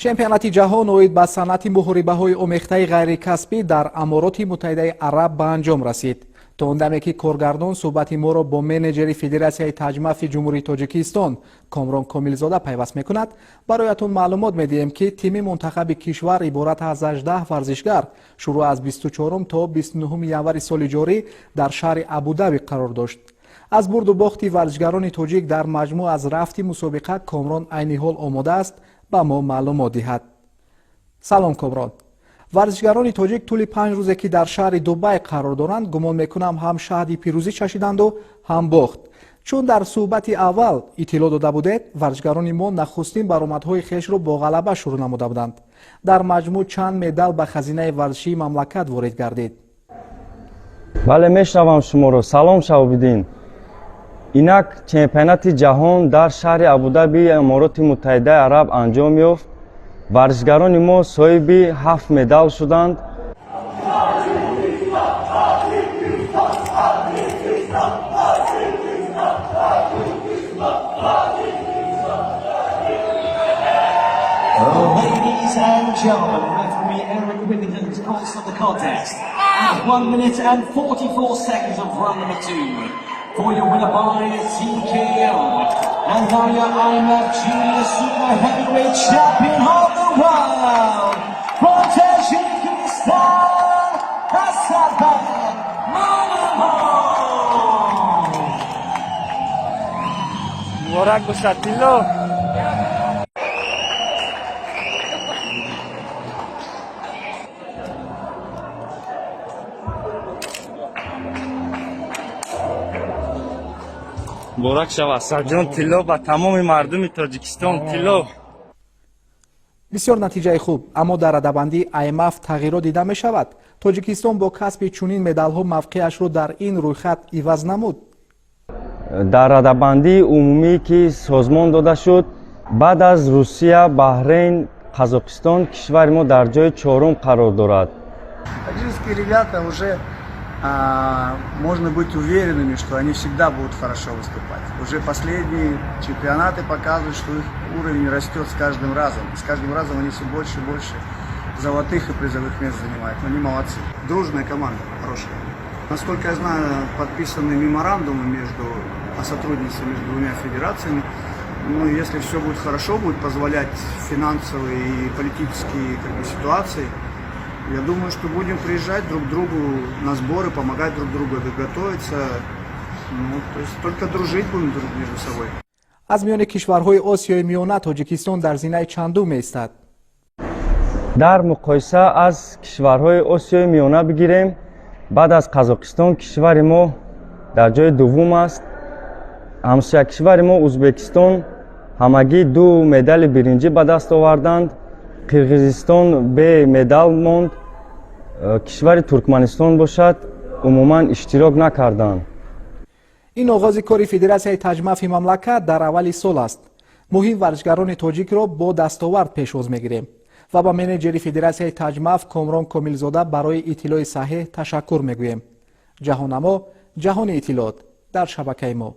Чемпионати ҷаҳон оид ба санъати муҳорибаҳои омехтаи ғайрикасбӣ дар Амороти Муттаҳидаи Араб ба анҷом расид. То он даме ки коргардон суҳбати моро бо менеҷери Федератсияи таҷмафи Ҷумҳурии Тоҷикистон Комрон Комилзода пайваст мекунад, бароятон маълумот медиҳем, ки тими мунтахаби кишвар иборат аз 18 варзишгар шурӯъ аз 24 то 29 январи соли ҷорӣ дар шаҳри Абудаби қарор дошт. Аз бурду бохти варзишгарони тоҷик дар маҷмӯъ аз рафти мусобиқа Комрон айни ҳол омода аст ба мо маълумот диҳад. Салом, Комрон. Варзишгарони тоҷик тӯли 5 рӯзе ки дар шаҳри Дубай қарор доранд, гумон мекунам, ҳам шаҳди пирӯзӣ чашиданду, ҳам бохт. Чун дар суҳбати аввал иттилоъ дода будед, варзишгарони мо нахустин баромадҳои хешро бо ғалаба шурӯъ намуда буданд. Дар маҷмӯъ чанд медал ба хазинаи варзишии мамлакат ворид гардид? Бале, мешунавам шуморо. Салом, Шаҳобиддин. Инак чемпионати ҷаҳон дар шаҳри Абудаби Амороти Муттаҳидаи Араб анҷом ёфт. Варзишгарони мо соҳиби ҳафт медал шуданд. Ladies and gentlemen, referee Eric Whittington's calls for the contest at 1 minute and 44 seconds of round number 2. For your winner by TKO, and now your IMMAF Junior Super Heavyweight Champion of the world, from Tajikistan, Asadbek Mamunov! Муборак бошад, тилло! Муборак шава, Асадҷон, тилло ба тамоми мардуми Тоҷикистон, тилло! Бисёр натиҷаи хуб, аммо дар радабандии IMMAF тағйирот дида мешавад. Тоҷикистон бо касби чунин медалҳо мавқеашро дар ин рӯйхат иваз намуд? Дар радабандии умумӣ, ки созмон дода шуд, баъд аз Русия, Баҳрейн, Қазоқистон кишвари мо дар ҷои чорум қарор дорад. Таджикские ребята уже можно быть уверенными, что они всегда будут хорошо выступать. Уже последние чемпионаты показывают, что их уровень растет с каждым разом. С каждым разом они все больше и больше золотых и призовых мест занимают. Они молодцы. Дружная команда, хорошая. Насколько я знаю, подписаны меморандумы о сотрудничестве между двумя федерациями. Ну, если все будет хорошо, будет позволять финансовые и политические, как бы, ситуации, я думаю, что будем приезжать друг к другу на сборы, помогать друг другу готовиться. Ну, то есть только дружить будем друг между собой. Аз миёни кишварҳои Осиёи Миёна Тоҷикистон дар зинаи чандум меистад? Дар муқоиса аз кишварҳои Осиёи Миёна бигирем, баъд аз Қазоқистон кишвари мо дар ҷои дуввум аст. Ҳамсоя кишвари мо Ӯзбекистон ҳамагӣ ду медали биринҷӣ ба даст оварданд, Қирғизистон бе медал монд, кишвари Туркманистон бошад, умуман иштирок накарданд. Ин оғози кори Федератсияи таҷмафи мамлакат дар аввали сол аст. Муҳим, варзишгарони тоҷикро бо дастовард пешвоз мегирем ва ба менеҷери Федератсияи таҷмаф Комрон Комилзода барои иттилои саҳеҳ ташаккур мегӯем. Ҷаҳоннамо, ҷаҳони иттилоот дар шабакаи мо.